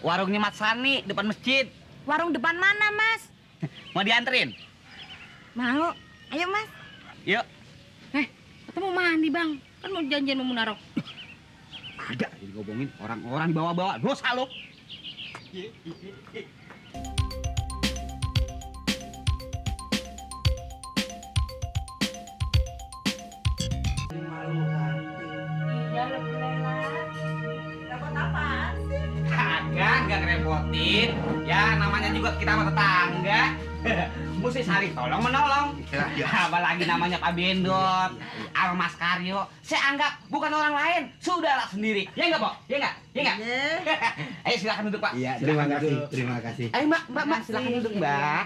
Warungnya Mat Sani, depan masjid. Warung depan mana, Mas? Mau dianterin? Mau. Ayo, Mas. Yuk. Ketemu mandi, Bang. Kan mau janjian mau Munarok. Ada jadi ngomongin orang-orang dibawa-bawa. Dosa lo. Iya, lebih lewat. Dapat apaan sih? Kagak ngerepotin. Ya namanya juga kita sama tetangga. Mesti saling tolong menolong. Ya. Apalagi namanya Pak Bendot, sama Mas Karyo. Saya anggap bukan orang lain, saudara sendiri. Ya enggak, Pak? Ya enggak? Ya enggak? Ayo silakan duduk, Pak. Iya, Silakan terima kasih, duduk. terima kasih. Ayo, Mbak, silakan duduk, Mbak.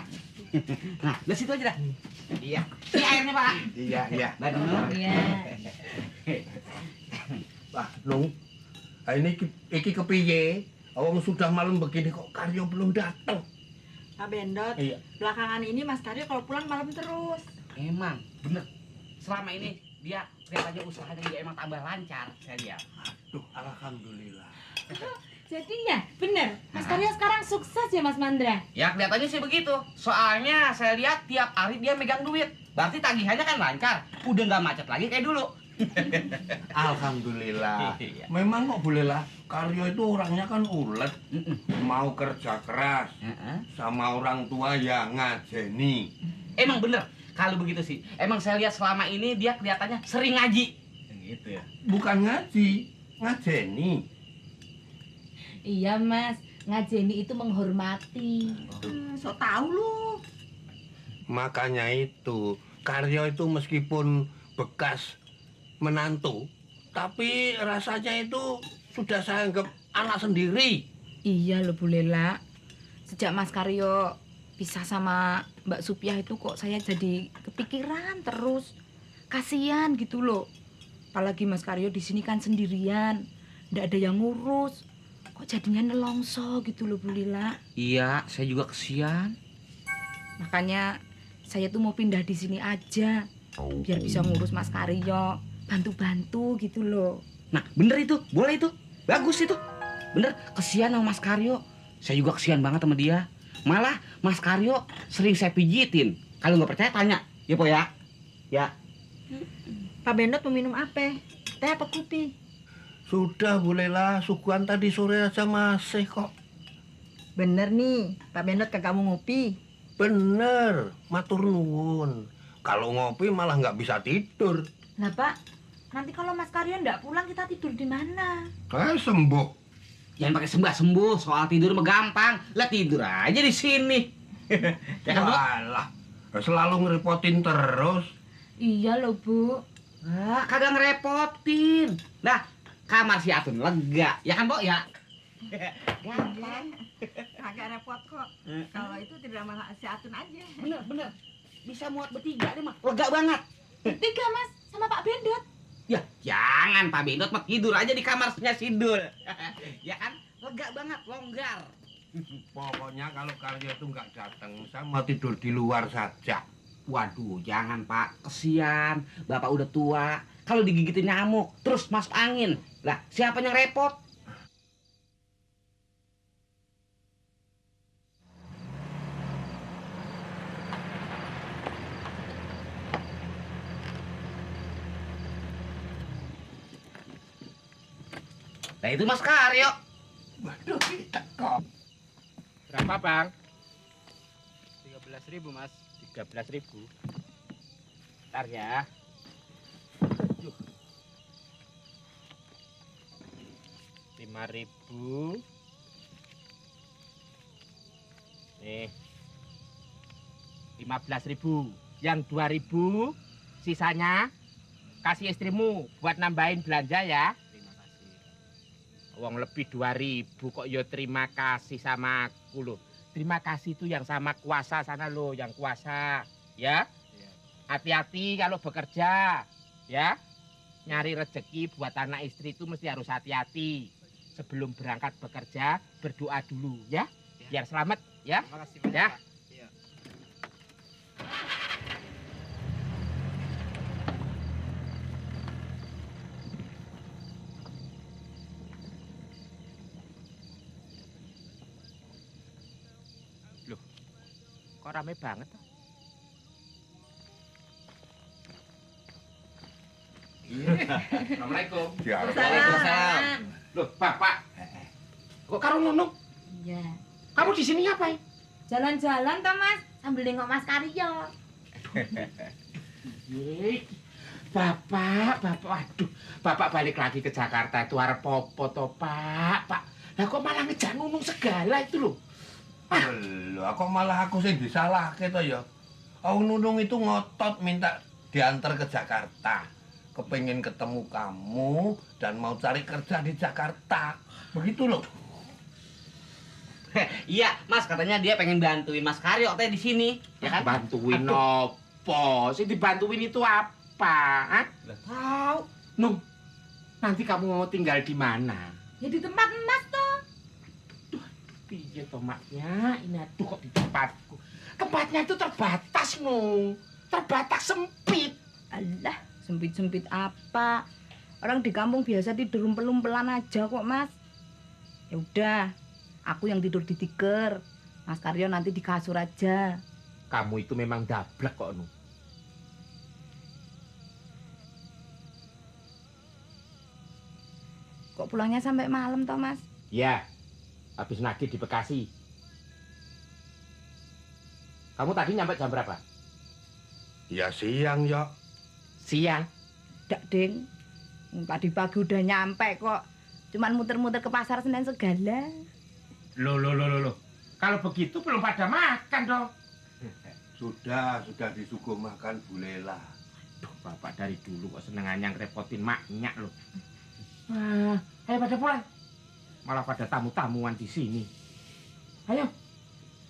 Nah, di situ aja dah. Iya, Ini airnya, Pak. iya. Mbak Nung. Iya. Wah, Nung, iki kepiye? Awang sudah malam begini kok Karyo belum datang. Pak Bendot, Iya. belakangan ini Mas Karyo kalau pulang malam terus. Emang, bener. Selama ini dia kelihatannya usahanya dia emang tambah lancar, saya lihat. Aduh, alhamdulillah. Jadinya, bener. Mas Karyo sekarang sukses ya Mas Mandra? Ya kelihatannya sih begitu. Soalnya saya lihat tiap hari dia megang duit. Berarti tagihannya kan lancar. Udah nggak macet lagi kayak dulu. Alhamdulillah. Iya. Memang kok bolehlah. Karyo itu orangnya kan ulet, mau kerja keras, sama orang tua yang ngajeni. Emang bener. Kalau begitu sih. Emang saya lihat selama ini dia kelihatannya sering ngaji. Gitu ya. Bukan ngaji, ngajeni. Iya Mas, ngajeni itu menghormati. So tau lu. Makanya itu, Karyo itu meskipun bekas menantu, tapi rasanya itu sudah saya anggap anak sendiri. Iya loh, Bu Lela. Sejak Mas Karyo pisah sama Mbak Supiah itu kok saya jadi kepikiran terus. Kasihan gitu loh. Apalagi Mas Karyo di sini kan sendirian, ndak ada yang ngurus. Kok jadinya nelongso gitu loh, Bu Lila. Iya, saya juga kesian. Makanya saya tuh mau pindah di sini aja biar bisa ngurus Mas Karyo, bantu-bantu gitu loh. Nah, bener itu. Boleh itu. Bagus itu. Bener, kesian sama Mas Karyo. Saya juga kesian banget sama dia. Malah Mas Karyo sering saya pijitin. Kalau nggak percaya tanya. Ya, Po ya. Ya. Pak Bendot mau minum apa? Teh apa kopi? Sudah bolehlah, suguhan tadi sore aja masih kok. Bener nih, Pak Bendot kagak mau ngopi. Bener, matur nuwun. Kalau ngopi malah nggak bisa tidur. Nah Pak, nanti kalau Mas Karyo ndak pulang kita tidur di mana? Sembuh. Jangan pakai sembah-sembuh. Soal tidur mah gampang. Lah tidur aja di sini. Ya kan, Bu? Walah, selalu ngerepotin terus. Iya loh Bu. Ah, kagak ngerepotin. Nah, kamar si Atun lega. Ya kan, Po? Ya. Gampang. Kagak repot kok. Kalau itu tidak malah si Atun aja. Bener. Bisa muat bertiga deh, mah. Lega banget. Tiga Mas, sama Pak Bendot. Ya, jangan Pak Bendot mah tidur aja di kamarnya Sidul. Ya kan? Lega banget, longgar. Pokoknya kalau Karyo itu nggak datang, saya mau tidur di luar saja. Waduh, jangan Pak. Kesian. Bapak udah tua. Kalau digigitin nyamuk, terus masuk angin. Lah, siapa yang repot? Nah itu Mas Karyo. Waduh, kita kok. Berapa bang? 13.000 mas. 13.000. Ntar ya. Yuh. 5.000. Nih. 15.000. Yang 2.000 sisanya kasih istrimu buat nambahin belanja ya. Terima kasih. Uang lebih 2.000 kok yo terima kasih sama aku loh. Terima kasih itu yang sama kuasa sana loh, yang kuasa. Ya. Hati-hati kalau bekerja. Ya. Nyari rezeki buat anak istri itu mesti harus hati-hati. Sebelum berangkat bekerja, berdoa dulu ya. Biar selamat ya. Terima kasih banyak, ya. Pak. Kok rame banget toh? Assalamualaikum. Ya, Waalaikumsalam. Loh, Bapak. Kok karo Nunung? Iya. Kamu di sini ngapain? Jalan-jalan toh Mas, sambil nengok Mas Karyo. Yeay. Bapak, waduh. Bapak balik lagi ke Jakarta itu arep popo toh, Pak. Lah kok malah ngejar Nunung segala itu loh. Lho, kok malah aku sing disalahke to ya. Aku Nunung itu ngotot minta diantar ke Jakarta. Kepengin ketemu kamu dan mau cari kerja di Jakarta. Begitu loh. Iya, Mas katanya dia pengen bantuin Mas Karyo katanya di sini, ya kan? Bantuin opo? Sing dibantuin itu apa? Hah? Lah tahu. Nung, nanti kamu mau tinggal di mana? Ya di tempat Mas toh. Piye toh maknya? Ini aduh kok di tempatku. Tempatnya itu terbatas, Nung. Terbatas sempit. Alah, sempit-sempit apa? Orang di kampung biasa tidur umpel-umpelan aja kok, Mas. Ya udah, aku yang tidur di tikar. Mas Karyo nanti di kasur aja. Kamu itu memang dablek kok, Nung. Kok pulangnya sampai malam toh, Mas? Ya, habis nagih di Bekasi. Kamu tadi nyampe jam berapa? Ya siang, Yok. Siang. Dak, Ding. Tadi pagi udah nyampe kok. Cuman muter-muter ke pasar Senen segala. Loh. Kalau begitu belum pada makan dong. Sudah disuguh makan Bu Lela. Duh, Bapak dari dulu kok senengannya ngerepotin maknya loh. Wah, ayo pada pulang. Malah pada tamu-tamuan di sini. Ayo,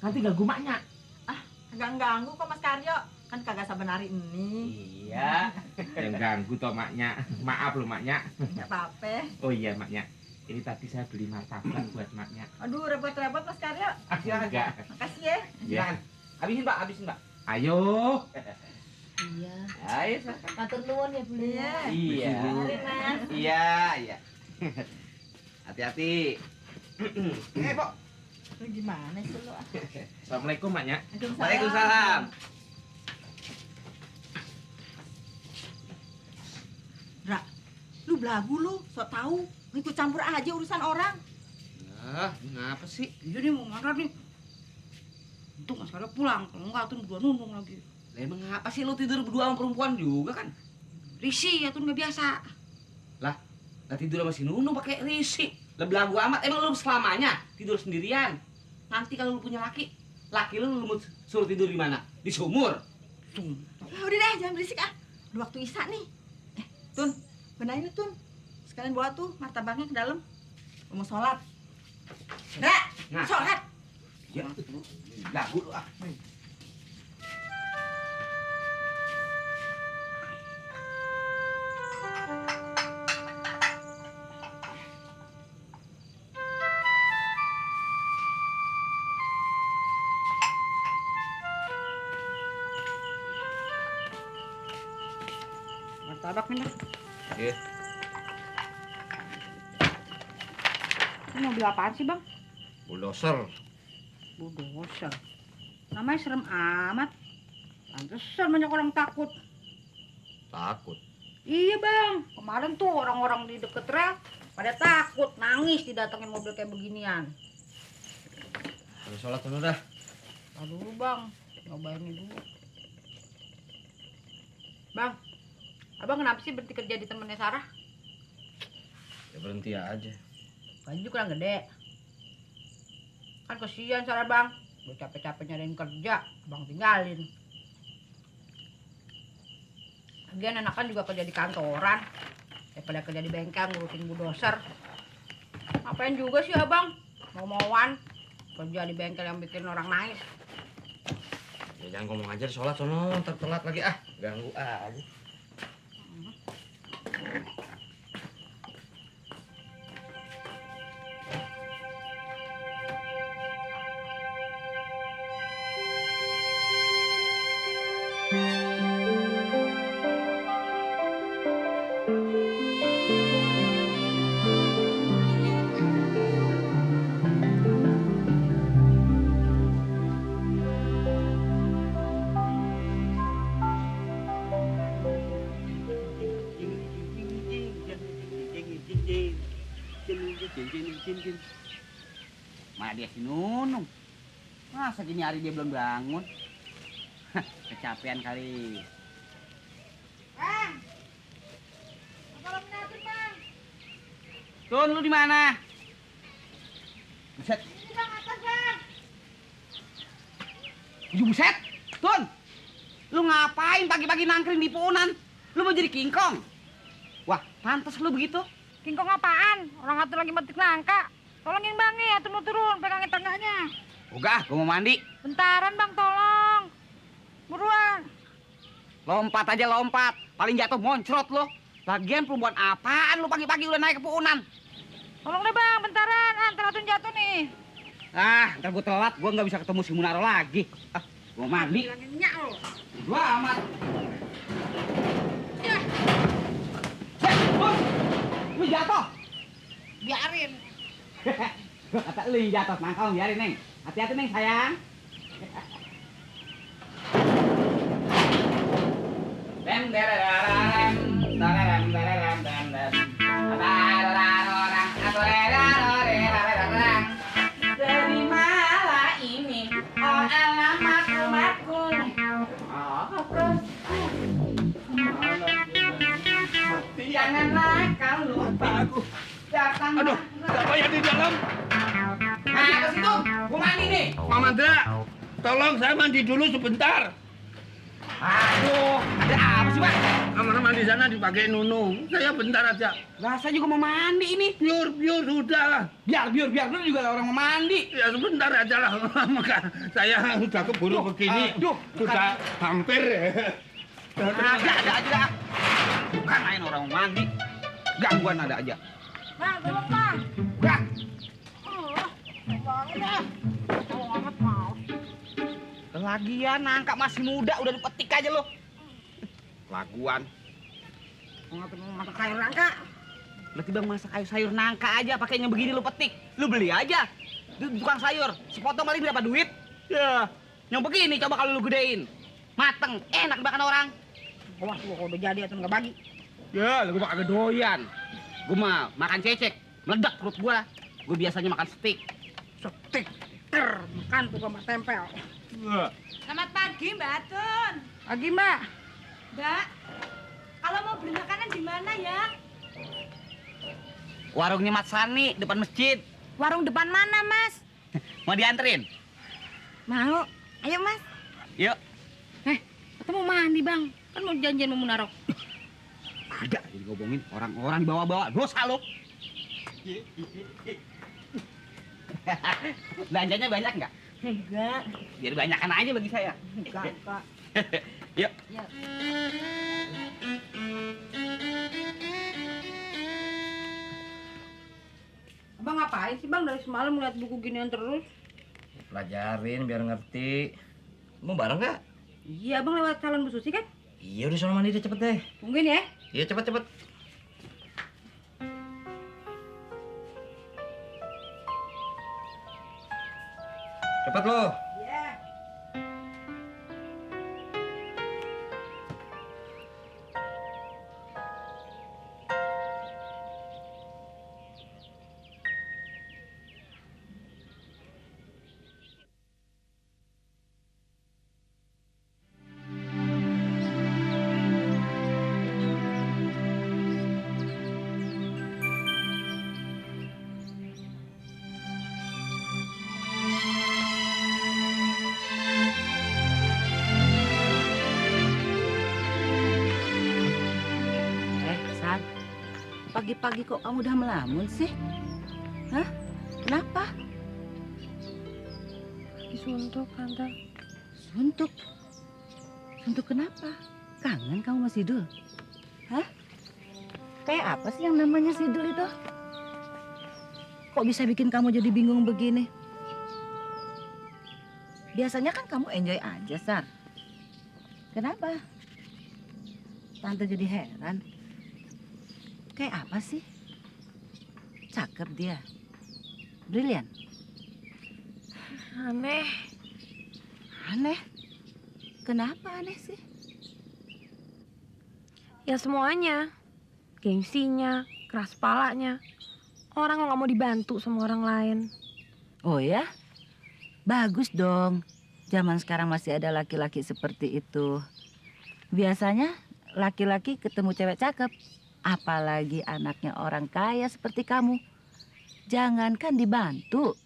nanti ganggu maknya. Enggak ganggu kok Mas Karyo, kan kagak saben hari ini. Iya. Yang ganggu toh maknya. Maaf loh maknya. Enggak apa-apa. Oh iya maknya. Ini tadi saya beli martabak buat maknya. Aduh, repot-repot Mas Karyo. Silakan. Enggak. Makasih ya. Silakan. Habisin, Pak, habisin, Pak. Ayo. Iya. Ayo, silakan. Matur nuwun ya, Bu. Iya. Iya. Mari, Mas. Iya. Hati-hati. Pok. Lu gimana sih lu? Assalamualaikum maknya. Waalaikumsalam. Ra, lu belagu lu, sok tahu. Ikut campur aja urusan orang. Lah, ngapa sih? Iya nih mau marah nih. Untung Mas Karyo pulang, kalau enggak tuh berdua nunung lagi. Lah emang ngapa sih lu tidur berdua sama perempuan juga kan? Risih ya tuh nggak biasa. Lah tidur sama si Nunung pakai risik. Lah belagu amat, emang lu selamanya tidur sendirian? Nanti kalau lu punya laki lu suruh tidur di mana? Di sumur. Tuh. Ya udah deh, jangan berisik ah. Udah waktu Isya nih. Tun, benarin nih, Tun. Sekalian bawa tuh martabaknya ke dalam. Lu mau sholat. Ra, Nah. sholat. Ya, belagu lu ah. Martabaknya dah. Iya. Ini mobil apaan sih, Bang? Bulldozer. Bulldozer. Namanya serem amat. Pantesan banyak orang takut. Takut. Iya, Bang. Kemarin tuh orang-orang di deket rel pada takut, nangis didatengin mobil kayak beginian. Udah sholat dulu dah. Lalu dulu, Bang. Nyobain ini dulu. Bang, Abang kenapa sih berhenti kerja di temennya Sarah? Ya berhenti aja. Gaji kurang gede. Kan kesian Sarah, Bang. Udah capek-capek nyariin kerja, Bang tinggalin. Lagian enakan juga kerja di kantoran. Daripada kerja di bengkel ngurusin bulldozer. Ngapain juga sih Abang? Mau-mauan kerja di bengkel yang bikin orang nangis. Ya jangan ngomong aja di sholat sono, ntar telat lagi ah. Ganggu aja. mungkin. Mana dia si Nunung? Masa gini hari dia belum bangun? Hah, kecapean kali. Bang. Kalau menatin, Bang. Tun, lu di mana? Buset. Ini Bang atas, Bang. Buset. Tun. Lu ngapain pagi-pagi nangkring di punan? Lu mau jadi kingkong? Wah, pantas lu begitu. Kingkong apaan? Orang atuh lagi metik nangka. Tolongin Bang nih, atuh mau turun, pegangin tangganya. Udah, gua mau mandi. Bentaran Bang, tolong. Buruan. Lompat aja lompat. Paling jatuh moncrot lu. Lagian perempuan apaan lu pagi-pagi udah naik ke punan? Tolong deh Bang, bentaran. Antar atuh jatuh nih. Ah, ntar gua telat, gua nggak bisa ketemu si Munaro lagi. Ah, gua mau mandi. Bilangin nyak lo. Gua amat. Ya, Bos, lu jatuh. biarin. Gua kata lu yang jatuh, nah kamu biarin, Neng. Hati-hati, Neng, sayang. Dem dererem, dererem dererem dem dem. Darararorang, atorerarorerararang. Terimalah ini, oh alamat rumahku. Jangan nakal lupa aku. Datang. Aduh, siapa yang di dalam? Nah, ke situ. Gua mandi nih. Pak Mandra, tolong saya mandi dulu sebentar. Aduh, ada apa sih, Pak? Aman-aman di sana dipakai Nunung. Saya bentar aja. Lah, saya juga mau mandi ini. Biar sudah lah. Biar lu juga orang mau mandi. Ya sebentar aja lah. Maka saya udah keburu begini. aduh, Sudah hampir. Ada aja. Bukan main orang mau mandi. Gangguan ada aja. Bang, tolong Bang. Udah. Bangun dah. Tolong amat mau. Lagian nangka masih muda udah dipetik aja lo. Laguan. Masak sayur nangka. Berarti Bang masak sayur nangka aja pakainya begini lu petik. Lu beli aja. Di tukang sayur. Sepotong paling berapa duit? Ya. Yang begini coba kalau lu gedein. Mateng, enak makan orang. Wah, gua udah jadi atau nggak bagi. Ya, lu gua kagak doyan. Gua mah makan cecek, meledak perut gua. Gua biasanya makan steak. Setik. Makan tuh sama tempel. Selamat pagi, Mbak Tun. Pagi, Mbak. Mbak, kalau mau beli makanan di mana ya? Warungnya Mat Sani depan masjid. Warung depan mana, Mas? Mau dianterin? Mau. Ayo, Mas. Yuk. Kita mau mandi, Bang. Kan mau janjian mau Munarok. Ada jadi ngomongin orang-orang bawa-bawa dosa lo. Belanjanya banyak nggak? Enggak. Biar banyakan aja bagi saya. Enggak. Yuk. Ya. Abang ngapain sih, Bang? Dari semalam ngeliat buku ginian terus. Pelajarin biar ngerti. Mau bareng nggak? Iya, Abang lewat calon Bu Susi kan? Iya udah sono mandi deh cepet deh. Tungguin ya. Iya cepet. Cepet lo. Iya. San, pagi-pagi kok kamu udah melamun sih? Hah? Kenapa? Disuntuk, Tante. Suntuk. Suntuk kenapa? Kangen kamu sama Sidul? Hah? Kayak apa sih yang namanya Sidul itu? Kok bisa bikin kamu jadi bingung begini? Biasanya kan kamu enjoy aja, Sar. Kenapa? Tante jadi heran. Kayak apa sih? Cakep dia. Brilian. Aneh. Aneh. Kenapa aneh sih? Ya semuanya. Gengsinya, keras kepalanya. orang kok nggak mau dibantu sama orang lain. Oh ya? Bagus dong. Zaman sekarang masih ada laki-laki seperti itu. Biasanya laki-laki ketemu cewek cakep. Apalagi anaknya orang kaya seperti kamu. Jangankan dibantu.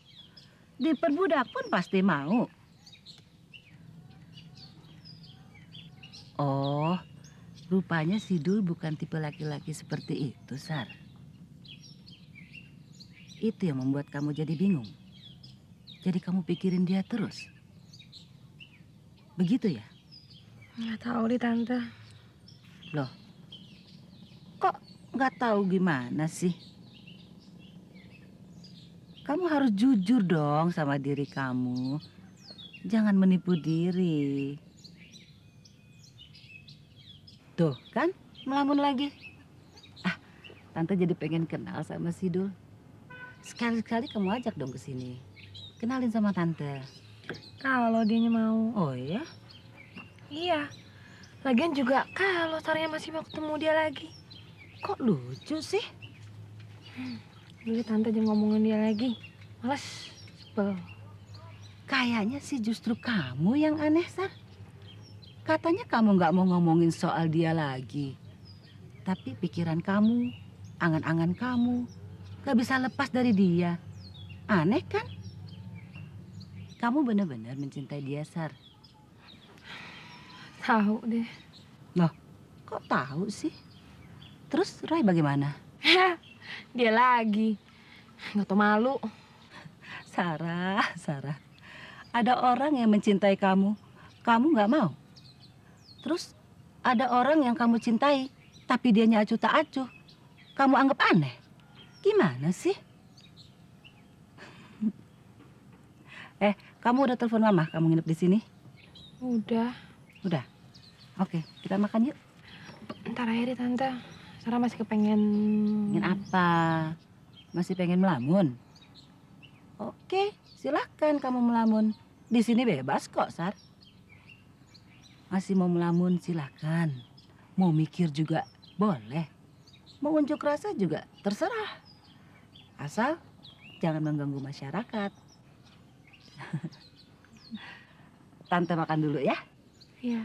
Diperbudak pun pasti mau. Oh, rupanya si Dul bukan tipe laki-laki seperti itu, Sar. Itu yang membuat kamu jadi bingung. Jadi kamu pikirin dia terus. Begitu ya? Nggak tahu deh Tante. Loh, kok nggak tahu gimana sih? Kamu harus jujur dong sama diri kamu. Jangan menipu diri. Tuh kan, melamun lagi. Ah, Tante jadi pengen kenal sama si Dul. Sekali-sekali kamu ajak dong ke sini. Kenalin sama Tante. Kalau dianya mau. Oh ya? Iya. Lagian juga kalau Saranya masih mau ketemu dia lagi. Kok lucu sih? Dulu Tante jangan ngomongin dia lagi. Males, sebel. Kayaknya sih justru kamu yang aneh, Sar. Katanya kamu nggak mau ngomongin soal dia lagi. Tapi pikiran kamu, angan-angan kamu, nggak bisa lepas dari dia. Aneh kan? Kamu benar-benar mencintai dia, Sar. Tahu deh. Kok tahu sih? Terus Roy bagaimana? Dia lagi. Nggak tau malu. Sarah. Ada orang yang mencintai kamu nggak mau. Terus ada orang yang kamu cintai, tapi dianya acuh tak acuh. Kamu anggap aneh. Gimana sih? Kamu udah telepon mama, kamu nginep di sini? Udah. Udah. Oke, kita makan yuk. Ntar aja deh Tante. Sarah masih kepengen... Ingin apa? Masih pengen melamun? Oke, silahkan kamu melamun. Di sini bebas kok, Sar. Masih mau melamun, silahkan. Mau mikir juga boleh. Mau unjuk rasa juga terserah. Asal jangan mengganggu masyarakat. Tante makan dulu ya. Iya.